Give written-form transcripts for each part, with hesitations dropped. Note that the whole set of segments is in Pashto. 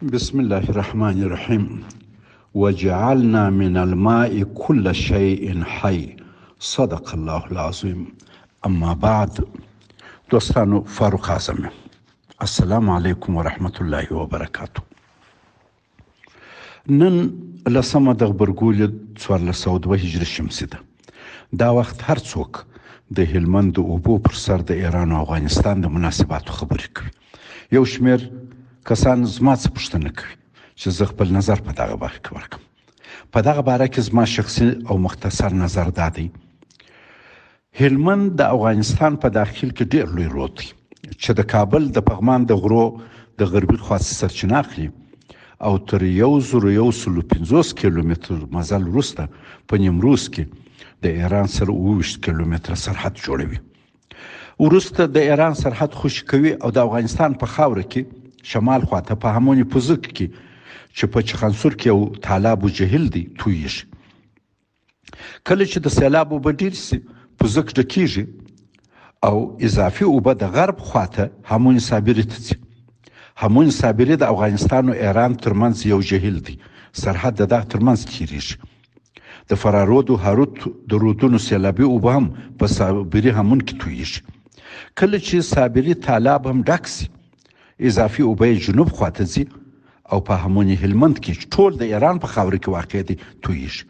بسم الله الرحمن الرحیم وجعلنا من الماء كل شيء حي صدق الله العظیم اما بعد دوستانو فاروق اعظم السلام علیکم ورحمت الله وبرکاته نن لسمه د غبرګولي 1402 هجري شمسي ده. دا وخت هر څوک د هلمند د اوبو پر سر د ایران او افغانستان د مناسباتو خبرې کوي. یو شمېر کسان زما څخه پوښتنه کوي چې زه خپل نظر په دغه برخه کې ورکړم. په دغه باره کې زما شخصي او مختصر نظر دا دی: هلمند د افغانستان په داخل کې ډېر لوی رود دی چې د کابل د پغمان د غرو د غربي خوا څخه سرچینه اخلي او تر 1150 کیلومتر مزل وروسته په نیمروز کې د ایران سره 27 کیلومتره سرحد جوړوي. وروسته د ایران سرحد خوشي کوي او د افغانستان په خاوره کې شمال خواته په همونې پوزک کې چې په چخانسور کې یو تالاب و جهیل دی تویږي. کله چې د سیلاب اوبه ډېرې سي، پوزک ډکیږي او اضافي اوبه د غرب خواته همون صابري ته ځي. همون صابري د افغانستان او ایران ترمنځ یو جهیل دی، سرحد د دغه ترمنځ تیریږي. د فرارود او هاروت د رودونو سیلابي اوبه هم په صابري همون کې تویږي. کله چې صابري تالاب هم ډک سي، اضافي اوبه یې جنوب خواته ځي او په همون هلمند کې چې ټول د ایران په خاوره کې واقع دی تویږي.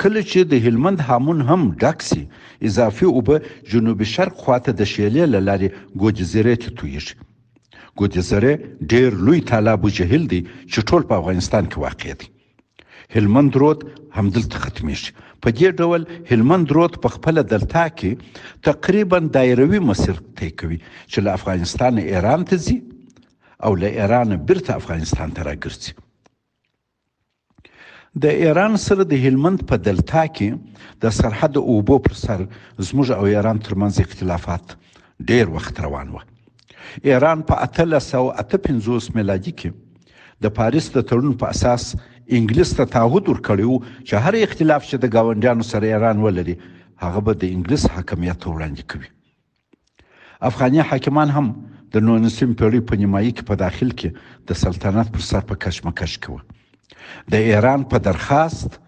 کله چې د هلمند هامون هم ډک سي، اضافي اوبه جنوبي شرق خواته د شیلې له لارې ګودیزرې ته تویږي. ګودیزرې ډېر لوی تالاب و جهیل دی چې ټول په افغانستان کې واقع دی. هلمند رود همدلته ختمیږي. په دې ډول هلمند رود په خپله دلتا کې تقریبا دایروي مسیر طی کوي چې له افغانستانه ایران ته ځي او له ایرانه بیرته افغانستان ته راګرځي. د ایران سره د هلمند په دلتا کې د سرحد اوبو پر سر زموږ او ایران ترمنځ اختلافات ډیر وخت روان وه. ایران په 1858 میلادي کې د پاریس د تړون په اساس انګلیس ته تعهد ورکړی و چې هر اختلاف چې د ګاونډیانو سره ایران ولري، هغه به د انګلیس حاکمیت ته وړاندې کوي. افغاني حاکمان هم د 19 پیړۍ په نیمایي کې په داخل کې د سلطنت پر سر په کشمکش کې وه. د ایران په درخواست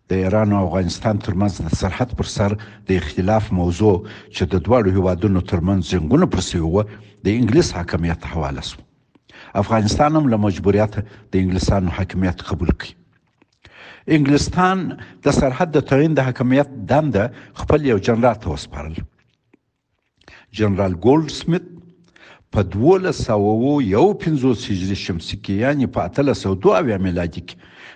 د ایران او افغانستان ترمنځ د سرحد پر سر د اختلاف موضوع چې د دواړو هیوادونو ترمنځ جنګونه پر سوي وه، د انګلیس حاکمیت ته حواله شو. افغانستان هم له مجبوریته د انګلیسانو حاکمیت قبول کړ. انګلستان د سرحد د تعین د حاکمیت دنده خپل یو جنرال ته وسپارل. جنرال ګولډسمیت په 1251 هجري شمسي کې، یعنی په 1872 میلادي کې،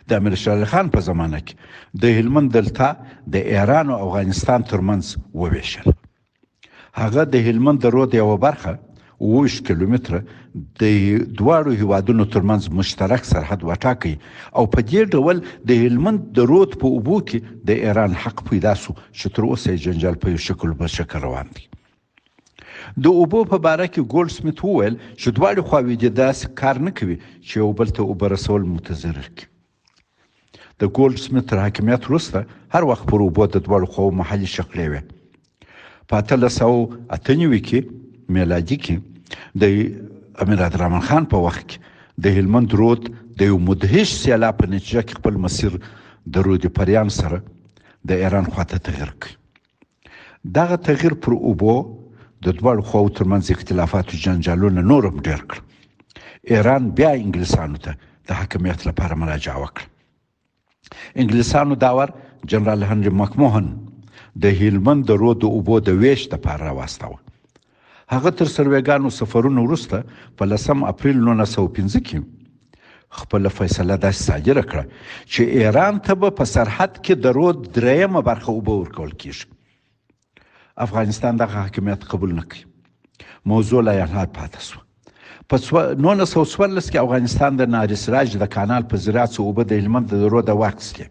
د امیر شیر علي خان په زمانه کې د هلمند دلتا د ایران او افغانستان ترمنځ وویشل. هغه د هلمند د رود یوه برخه 27 کیلومتره د دواړو هیوادونو ترمنځ مشترک سرحد وټاکي او په دې ډول د هلمند د رود په اوبو کې د ایران حق پیدا سو چې تر اوسه یې جنجال په یو شکل بل شکل روان دی. د اوبو په باره کې ګولډسمیت وویل چې دواړې خواوې دې داسې کار نه کوي چې یو بل ته اوبه رسول متضرر کړي. د ګولډسمیت تر حاکمیت وروسته هر وخت پر اوبو د دواړو خواوو محلي شخړې وې. په 1898 کې میلادي کې د امیر عبدالرحمن خان په وخت کې د هلمند رود د یو مدهش سیلاب په نتیجه کې خپل مسیر د رود پریان سره د ایران خواته تغیر کړ. دغه تغیر پر اوبو د دواړو خواوو ترمنځ اختلافات او جنجالونه نور هم ډېر کړ. ایران بیا انګلیسانو ته د حاکمیت لپاره مراجعه وکړه. انګلیسانو دا ور جنرال هنري مکموهن د هلمند د رود د اوبو د ویش لپاره راواستاوه. هغه تر سرویګانو سفرونو وروسته په 10 اپریل 1905 کې خپله فیصله داسې صادره کړه چې ایران ته به په سرحد کې د رود درېیمه برخه اوبه ورکول کیږي. افغانستان دغه حاکمیت قبول نه کړ. موضوع لا ینهار پاتې شوه. په 1914 کې افغانستان د نهر سراج د کانال په ذریعه څو اوبه د هلمند د روده واخیستې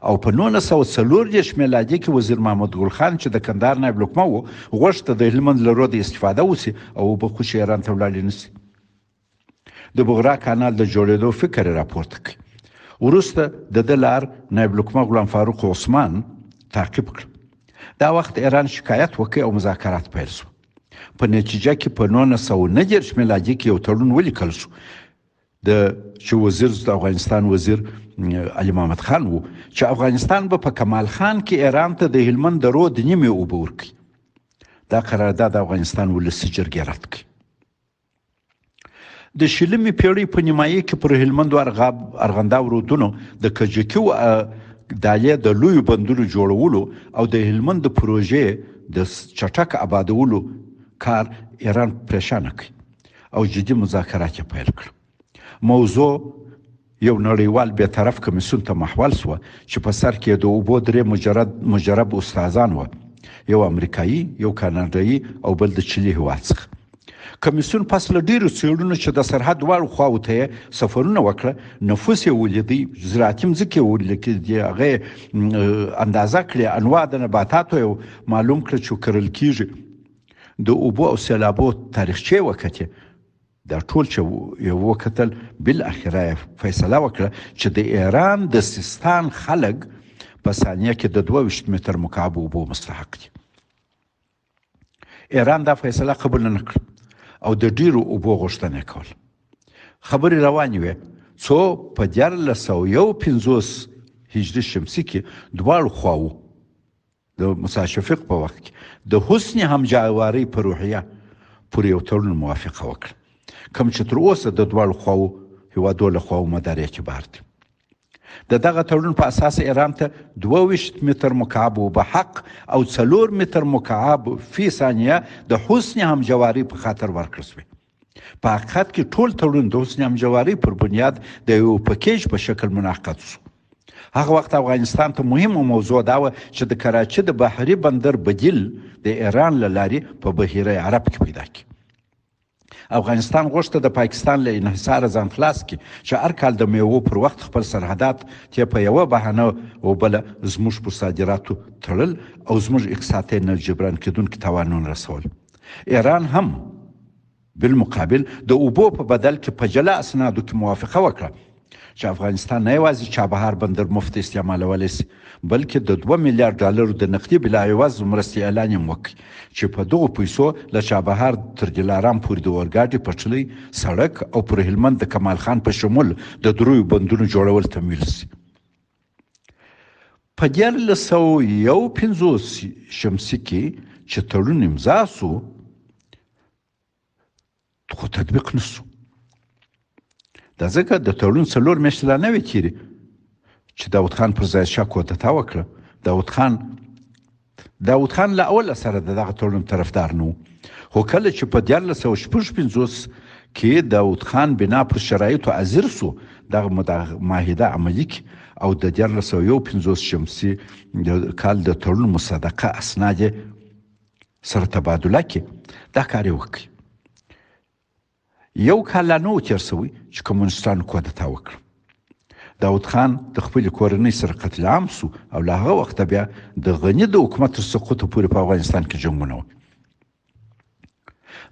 او په 1934 میلادي کې وزیر محمد ګل خان چې د کندهار نایب لکمه و، غوښته د هلمند له روده استفاده وشي او اوبه خوشې ایران ته ولاړې نه شي. د بغرا کانال د جوړېدو فکر یې راپورته کړ. وروسته د ده لار نایب لکمه غلام فاروق عثمان تعقیب کړ. دا وخت ایران شکایت وکړ او مذاکرات پیل شو. په نتیجه کې په 1939 میلادي کې یو تړون ولیکل شو د چې وزیر د افغانستان وزیر علي محمد خان وو چې افغانستان به په کمال خان کې ایران ته د هلمند د رود نیمې اوبه ورکړي. دا قرارداد د افغانستان ولسي جرګې رد کړ. د شلمې پیړۍ په نیمایي کې پر هلمند او ارغاب ارغنداو رودونو د کجکي او دالې د لویو بندونو جوړولو او د هلمند د پروژې د چټک آبادولو کار ایران پریشانه کړ او جدي مذاکرات یې پیل کړل. موضوع یو نړیوال بې طرف کمیسیون ته محول شوه چې په سر کې یې د اوبو درې مجرد مجرب استادان وه، یو امریکایي، یو کاناډایي او بل د چلي هیواد څخه. کمیسیون پس له ډیرو څیړنو چې د سرحد دواړو خواوو ته یې سفرونه وکړه، نفوس یې ولیدی، زراعتي مځکې یې ولیدې، هغه یې اندازه کړې، انواع د نباتاتو یې معلوم کړه چې کرل کیږي، د اوبو او سیلابو تاریخچې یې وکتې، دا ټول چې یې وکتل، بالاخره یې فیصله وکړه چې د ایران د سیستان خلک په ثانیه کې د 22 متر مکعب اوبو مستحق دي. ایران دا فیصله قبول نه کړه او د ډیرو اوبو غوښتنه یې کوله. خبرې روانې وې څو په 1351 هجري شمسي کې دواړو خواوو د موسی شفیق په وخت کې د حسن همجاوارۍ په روحیه پر یو تړون موافقه وکړه، کوم چې تر اوسه د دواړو خواوو هیوادو له خواوو مدار اعتبار دی. د دغه تړون په اساس ایران ته 22 متر مکعب اوبه حق او 4 متر مکعب فی ثانیه د حسن همجوارۍ په خاطر ورکړل شوې. په حقیقت کې ټول تړون د حسن همجوارۍ پر بنیاد د یو پکیج په شکل منعقد شو. هغه وخت افغانستان ته مهمه موضوع دا وه چې د کراچي د بحري بندر بدیل د ایران له لارې په بحیره عرب کې پیدا کړي. افغانستان غوښته د پاکستان له انحصاره ځان خلاص کړي چې هر کال د میوو پر وخت خپل سرحدات ته په یوه بهانه او بله زموږ پر صادراتو تړل او زموږ اقتصاد ته نه جبران کېدونکي تاوانونه رسول. ایران هم بالمقابل د اوبو په بدل کې په جلا اسنادو کې موافقه وکړه چې افغانستان نه یوازې چابهار بندر مفت استعمالولی شي، بلکې د 2 میلیارډ ډالرو د نقدي بلاعوض مرستې اعلان یې هم وکړ چې په دغو پیسو له چابهار تر دلارام پورې د اورګاډي پټلۍ، سړک او پر هلمند د کمال خان په شمول د دریو بندونو جوړول تمویل شي. په 1351 شمسي کې چې تړون امضا شو، خو تطبیق نه شو. دا ځکه د تړون 4 میاشتې لا نه وې تېرې چې داود خان پر ظاهر شاه کودتا وکړه. داود خان له اوله سره د دغه تړون طرفدار نه و، خو کله چې په 1356 کې داود خان بنا پر شرایطو حاضر شو، دغه معاهده عملي کړي او د 1351 شمسي کال د تړون مصادقه اسناد یې سره تبادله کړي، دا کار یې وکړ. یو کال لا نه و تېر شوی چې کمونستانو کودتا وکړه. داود خان د خپلې کورنۍ سره قتل عام شو او له هغه وخته بیا د غني د حکومت تر سقوطه پورې په افغانستان کې جنګونه وو.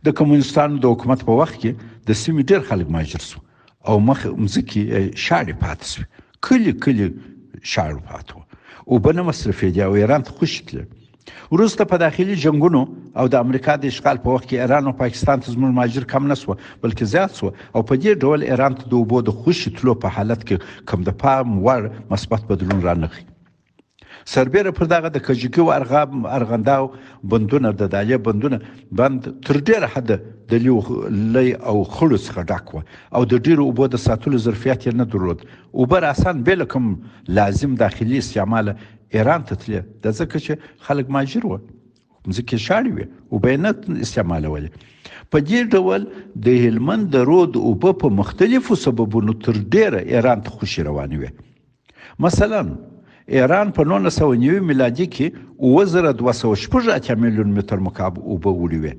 د کمونستانو د حکومت په وخت کې د سیمې ډېر خلک مهاجر شو او مخ مځکې شاړې پاتې شوې، کلي کلي شاړو پاتې وو، اوبه نه مصرفېدې او ایران ته خوشې تلې. وروسته په داخلي جنګونو او د امریکا د اشغال په وخت کې ایران او پاکستان ته زموږ مهاجر کم نه شوه، بلکې زیات شوه او په دې ډول ایران ته د اوبو د خوشې تلو په حالت کې کم د پام وړ مثبت بدلون رانغی. سربېره پر دغه د کجکي او ارغنداو بندونه، د دالې بندونه بند تر ډېره حده د لیو لی او خړو څخه ډک وه او د ډېرو اوبو د ساتلو ظرفیت یې نه درلود. اوبه راساً بې له کوم لازم داخلي استعماله ایران ته تلې، دا ځکه چې خلک مهاجر وه، مځکې شاړې وې، اوبه یې نه استعمالولې. په دې ډول د هلمند د رود اوبه په مختلفو سببونو تر ډېره ایران ته خوشې روانې وې. مثلا ایران په 1990 میلادي کې 7286 میلیون متر مکعب اوبه وړې وې،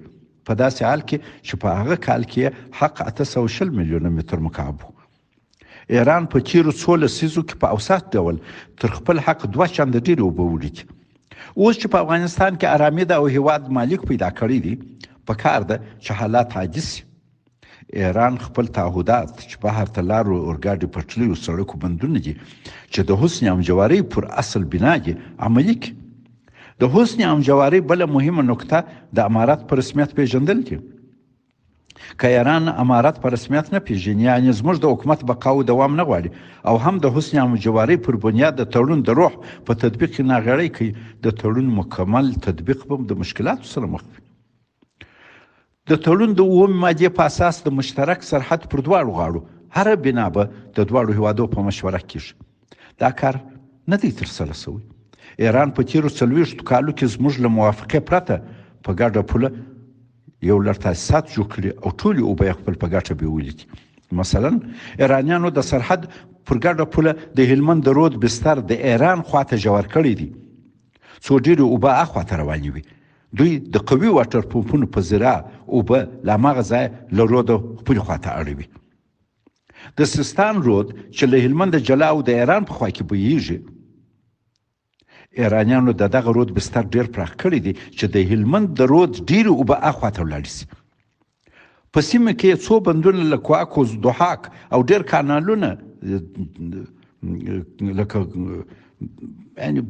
په داسې حال کې چې په هغه کال کې حق 820 میلیونه متر مکعب و. ایران په تېرو څو لسیزو کې په اوسط ډول تر خپل حق 2 چنده ډېرې اوبه وړي دي. اوس چې په افغانستان کې ارامي ده او هیواد مالک پیدا کړی دی، په کار ده چې حالات عادي شي. ایران خپل تعهدات چې بهر ته لارو، اورګاډي پټلیو، سړکو بندونه دي چې د حسن همجوارۍ پر اصل بنا دي، عملي کړي. د حسن همجوارۍ بله مهمه نکته د امارت په رسمیت پېژندل دي. که ایران امارت په رسمیت نه پیژني، یعنې زموږ د حکومت بقا او دوام نه غواړي او هم د حسن همجوارۍ پر بنیاد د تړون د روح په تطبیق کې ناغېړۍ کوي، د تړون مکمل تطبیق به د مشکلاتو سره مخ وي. د تړون د اوومې مادې په اساس د مشترک سرحد پر دواړو غاړو هره بنا به د دواړو هیوادو په مشوره کیږي. دا کار نه دی ترسره شوی. ایران په تیرو 40 کالو کې زموږ له موافقې پرته په ګډه پوله یو لړ تاسیسات جوړ کړي او ټولې اوبه یې خپل په ګټه بیولې دي. مثلا ایرانیانو د سرحد پر ګډه پوله د هلمند د رود بستر د ایران خواته ژور کړی دی، څو ډېرې اوبه اخوا ته روانې وي. دوی د قوي واټر پمپونو په ذراع اوبه له هماغه ځایه له روده خپلې خواته اړوي. د سیستان رود چې له هلمنده جلا او د ایران په خوا کې بهیږي، ایرانیانو د دغه رود بستر ډیر پراخ کړی دی چې د هلمند د رود ډېرې اوبه اخوا ته ولاړې شي. په سیمه کې څو بندونه له کواکو، ضحاک او ډېر کانالونه لکه یعنی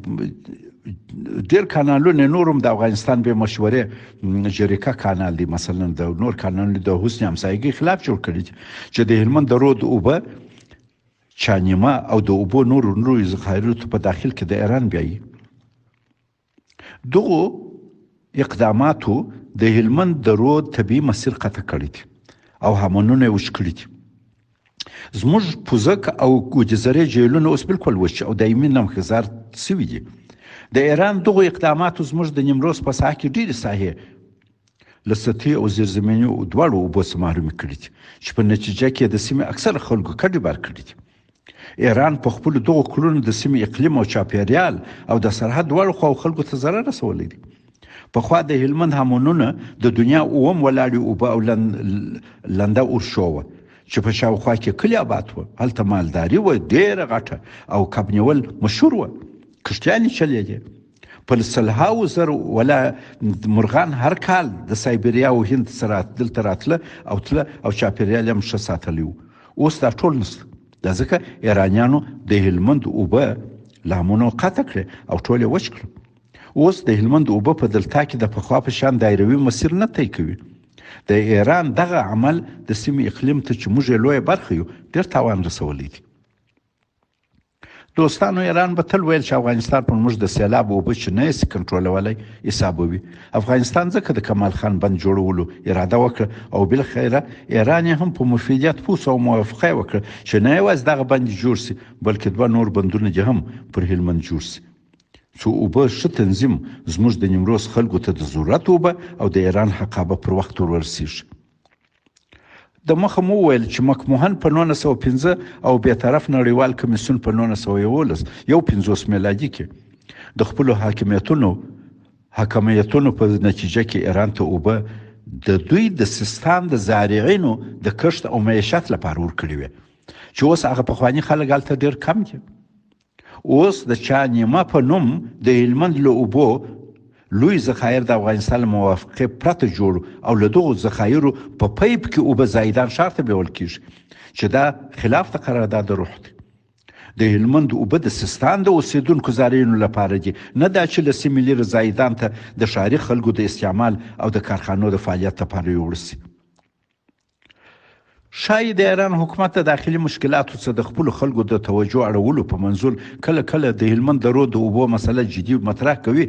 ډېر کانالونه نور هم د افغانستان به مشورې جریکا کانال دی مثلا، د نور کانالونه د حسن همسایګۍ خلاف جوړ کړي چې د هلمند د رود اوبه چانیمه او د اوبو نورو لویو ذخایرو ته په داخل کې د ایران بیایي. دغو اقداماتو د هلمند د رود طبیعي مسیر قطع کړی دی او هامونونه یې وچ کړي دي. زموږ پوزک او ګوجزرې جهیلونه اوس بالکل وچ او دایمي نمخزار سوي دي. د ایران دغو اقداماتو زموږ د نیمروز په ساحه کې ډېرې ساحې له سطحي او زیرزمیني دواړو اوبو څخه محرومې کړي دي چې په نتیجه کې د سیمې اکثره خلکو کډې بار کړي دي. ایران په خپلو دغو کړنو د سیمې اقلیم او چاپیریال او د سرحد دواړو خواو خلکو ته ضرر رسولی دی. پخوا د هلمند هامونونه د دنیا اووم ولاړې اوبه او لنده اورشو وه چې په شاوخوا کې کلي آباد وه. هلته مالداري وه ډېره غټه او کب نیول مشهور وه، کښتیانې چلېدې. په سلهاوو زر ولا مرغان هر کال د سایبریا او هند سره دلته راتله او تله او چاپیریال یې هم ښه ساتلی و. اوس دا ټول نشته، دا ځکه ایرانیانو د هلمند اوبه له هامونو قطع کړې او ټول یې وچ کړل. اوس د هلمند اوبه په دلتا کې د پخوا په شان دایروي مسیر نه طی کوي. د ایران دغه عمل د سیمې اقلیم ته چې موږ یې لویه برخه یو ډېر تاوان رسولی دی. دوستانو، ایران به تل ویل چې افغانستان پر موږ د سیلاب اوبه چې نه یې کنټرولولی حسابوي. افغانستان ځکه د کمال خان بند جوړولو اراده وکړه او بالاخره ایران یې هم په مفیدیت پوه شو او موافقه یې وکړه چې نه یوازې دغه بند جوړ شي بلکې دوه نور بندونه دې هم پر هلمند جوړ شي، څو اوبه ښه تنظیم زموږ د نیمروز خلکو ته د ضرورت اوبه او د ایران حقابه پر وخت ور ورسیږي. د مخه مو وویل چې مکموهن په 1905 او بې طرف نړیوال کمیسیون په 1911 51 میلادي کې د خپلو حاکمیتونو په نتیجه کې ایران ته اوبه د دوی د سیستان د زارعینو د کښت او معیشت لپاره ورکړې وې چې اوس هغه پخواني خلک هلته ډېر کم دي. اوس د چا نیمه په نوم د هلمند له اوبو لوی ذخایر د افغانستان له موافقې پرته جوړ او له دغو ذخایرو په پیپ کې اوبه زاهدان ښار ته بیول کیږي چې دا خلاف د قرارداد د روح دی. د هلمند اوبه د سیستان د اوسېدونکو زارعینو لپاره دي، نه دا چې له سیمې لیرې زاهدان ته د ښاري خلکو د استعمال او د کارخانو د فعالیت لپاره یوړل شي. ښايي د ایران حکومت د داخلي مشکلاتو څخه د خپلو خلکو د توجه اړولو په منظور کله کله د هلمند د رود د اوبو مسله جدي مطرح کوي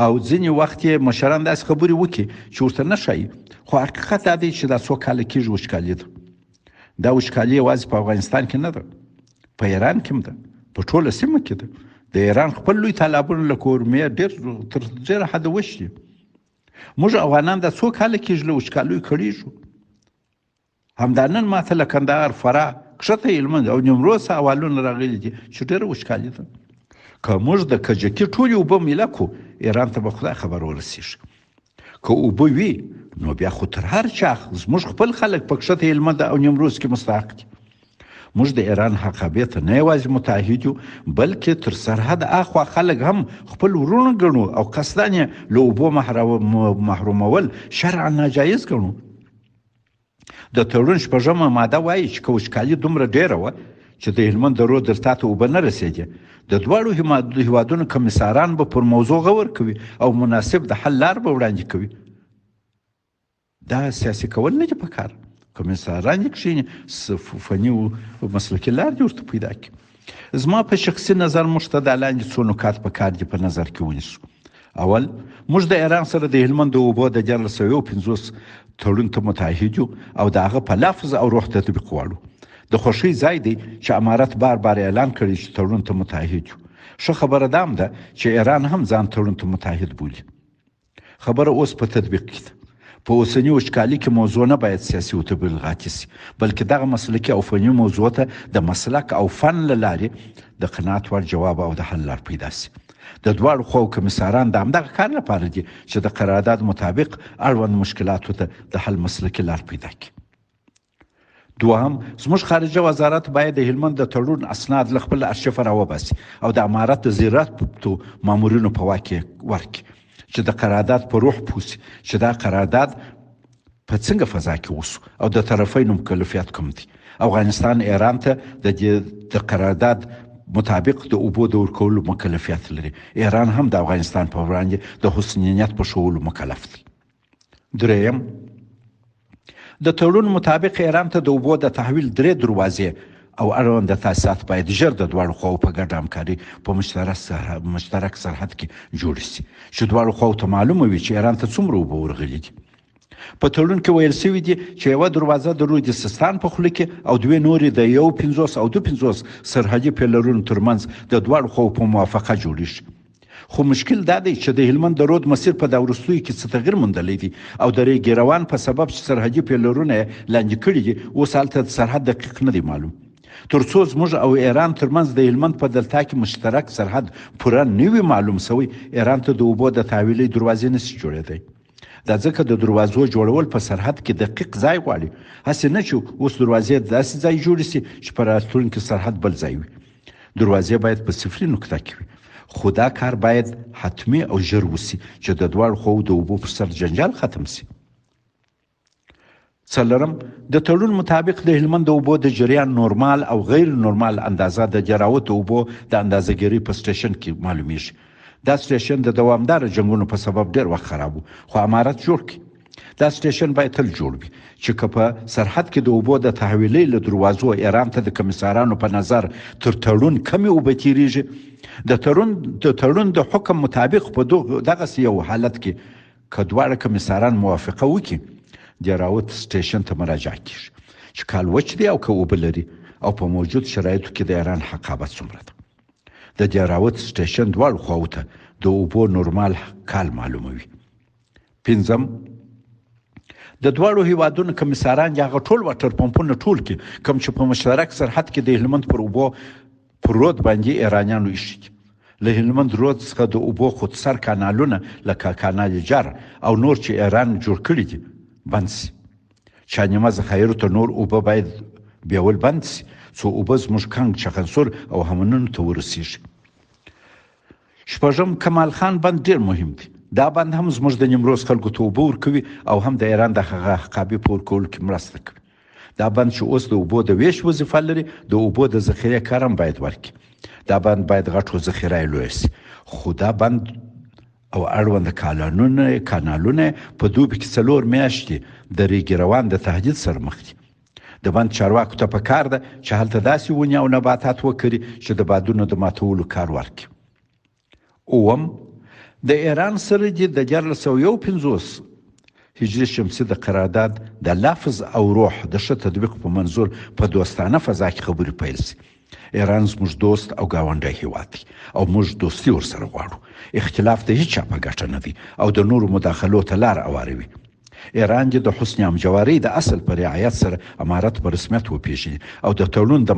او ځینې وخت یې مشران داسې خبرې وکړي چې ورته نه ښايي، خو حقیقت دا دی چې دا څو کاله کېږي وچکالي ده. دا وچکالي یوازې په افغانستان کې نه ده، په ایران کې هم ده، په ټوله سیمه کې ده. د ایران خپل لوی تالابونه لکه اورمیه ډېر تر ډېره حده وچ دي. موږ افغانان دا څو کاله کېږي له وچکالیو کړېږو. همدا نن ماته له کندهار، فراه، کښته هلمند او نیمروز څخه احوالونه راغلي دي چې ډېره وچکالي ده. که موږ د کجکي ټولې اوبه میله کړو، ایران ته به خدای خبر ورسېږي. که اوبه وي نو بیا خو تر هر چا زموږ خپل خلک په کښته هلمند او نیمروز کې مستحق دي. موږ د ایران حقابې ته نه یوازې متعهد یو، بلکې تر سرحد اخوا خلک هم خپل وروڼه ګڼو او قصداً یې له اوبو محرومول شرعاً ناجایز ګڼو. د تړون شپږمه ماده وایي چې که وچکالي دومره ډېره وه چې د هلمند د رود دلتا ته اوبه نه رسېدې، د دواړو هېوادونو کمیساران به پر موضوع غور کوي او مناسب د حل لار به وړاندې کوي. دا سیاسي کول نه دي پکار. کمیساران دې کښېني، فني او مسلکي لار دې ورته پیدا کړي. زما په شخصي نظر موږ ته دا لاندې څو نکات په کار دي په نظر کې ونیسو. اول، موږ د ایران سره د هلمند د اوبو د 1351 تړون ته متعهد یو او د هغه په لفظ او روح تطبیق غواړو. د خوښۍ ځای دی چې امارت بار بار اعلان کړی چې تړون ته متعهد یو. ښه خبره دا هم ده چې ایران هم ځان تړون ته متعهد بولي. خبره اوس په تطبیق کې ده. په اوسني وچکالي کې موضوع نه باید سیاسي او تبلیغاتي شي، بلکې دغه مسلکي او فني موضوع ته د مسلک او فن له لارې د قناعت وړ جواب او د حل لار پیدا شي. د دواړو خواوو کمیساران د همدغه کار لپاره دي چې د قرارداد مطابق اړوند مشکلاتو ته د حل مسلکي لار پیدا کړي. دوهم، زموږ خارجه وزارت باید د هلمند د تړون اسناد له خپل ارشیفه راوباسي او د امارت د ذیراتو مامورینو په واک کې ورکړي چې د قرارداد په روح پوه شي چې دا قرارداد په څنګه فضا کې وسو او د طرفینو مکلفیت کوم دی. افغانستان ایران ته د دې د قرارداد مطابق د اوبو د ورکولو مکلفیت لري. ایران هم د افغانستان په وړاندې د حسن نیت په ښوولو مکلف دی. دریم، د تړون مطابق ایران ته د اوبو د تحویل درې دروازې او اړوند تاسیسات باید ژر د دواړو خواوو په ګډه همکاري په مشترک سرحد کې جوړ شي چې دواړو خواوو ته معلومه وي چې ایران ته څومره اوبه ورغلي دي. په تړون کې ویل شوي دي چې یوه دروازه د رود سیستان په خوله کې او دوې نورې د 51 او 52 سرحدي پیلرونو ترمنځ د دواړو خواوو په موافقه جوړیږي. خو مشکل دا دی چې د هلمند د رود مسیر په دا وروستیو کې څه تغیر موندلی دی او د ریګ روان په سبب چې سرحدي پیلرونه یې لاندې کړي دي، اوس هلته د سرحد دقیق نه دی معلوم. تر څو زموږ او ایران ترمنځ د هلمند په دلتا کې مشترک سرحد پوره نه وي معلوم شوی، ایران ته د اوبو د تحویلۍ دروازې نه شي جوړېدی. دا ځکه د دروازو جوړول په سرحد کې دقیق ځای غواړي، هسې نه چې اوس دروازې داسې ځای جوړې شي چې په راتلونکي سرحد بل ځای وي. دروازې باید په صفري نقطه کې وي، خو دا کار باید حتمي او ژر وشي چې د دواړو خواوو د اوبو پر سر جنجال ختم شي. څلورم، د تړون مطابق د هلمند د اوبو د جریان نورمال او غیر نورمال اندازه د جراوت اوبو د اندازه ګیرۍ په سټیشن کې معلومیږي. دا سټیشن د دوامداره جنګونو په سبب ډیر وخت خراب و، خو امارت جوړ کړ. دا سټیشن باید تل جوړ وي چې که په سرحد کې د اوبو د تحویلۍ له دروازو ایران ته د کمیسارانو په نظر تر تړون کمې اوبه تیریږي، د تړون د حکم مطابق په دغسې یو حالت کې که دواړه کمیساران موافقه وکړي، دیراوت سټیشن ته مراجعه کیږي چې کال وچ دی او که اوبه لري او په موجود شرایطو کې د ایران حقابه څومره ده. د دیراوت سټیشن دواړو خواوو ته د اوبو نورمال کال معلوموي. پنځم، د دواړو هیوادونو کمیساران دې هغه ټول واټر پمپونه ټول کړي کوم چې په مشترک سرحد کې د هلمند پر اوبو پر رود باندې ایرانیانو ایښي دي. له هلمند رود څخه د اوبو خودسر کانالونه لکه کانال جر او نور چې ایران جوړ کړي دي بند شي. چانیمه ذخایرو ته نور اوبه باید بیول بند شي څو اوبه زموږ کنګ چخنسور او همنونو ته ورسیږي. شپږم، کمال خان بند ډیر مهم دی. دا بند هم زموږ د نیمروز خلکو ته اوبه ورکوي او هم د ایران د هغه حقابې په ورکولو کې مرسته کوي. دا بند چې اوس د اوبو د ویش وظیفه لري، د اوبو د ذخیرې کار هم باید ورکړي. دا بند باید غټ او ذخیره یې لویه شي، خو دا بند او اړوند کانالونه په دوبي کې 4 میاشتې د ریګ روان د تهدید سره مخ دي. د بند چارواکو ته په کار ده چې هلته داسې ونې او نباتات وکري چې د بادونو د ماتولو کار ورکړي. اووم، د ایران سره دې د 1351 هجري شمسي د قرارداد د لفظ او روح د ښه تطبیق په منظور په دوستانه فضا کې خبرې پیل شي. ایران زموږ دوست او ګاونډی هیواد دی او موږ دوستي ورسره غواړو. اختلاف د هیچا په ګټه نه دی او د نورو مداخلو ته لار اواروي. ایران دې د حسن همجوارۍ د اصل په رعایت سره امارت په رسمیت وپیژني او د تړون د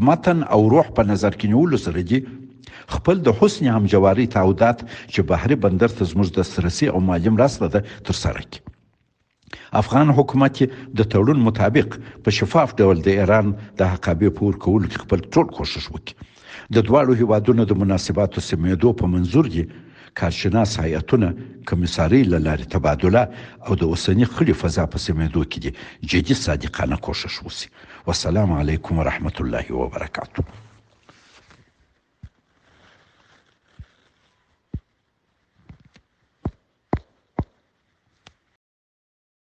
متن او روح په نظر کې نیولو سره دې خپل د حسن همجوارۍ تعهدات چې بحري بندر ته زموږ دسترسي او مالي مرسته ده ترسره کړي. افغان حکومت د تړون مطابق په شفاف ډول د ایران د حقابې په ورکولو کې خپل ټول کوښښ وکړي. د دواړو هیوادونو د مناسباتو سمېدو په منظور دې کارشناس هیئتونه کمیسارۍ له لارې تبادله او د اوسني خړې فضا په سمېدو کې دې جدي صادقانه کوښښ وشي. والسلام علیکم ورحمت الله وبرکاته.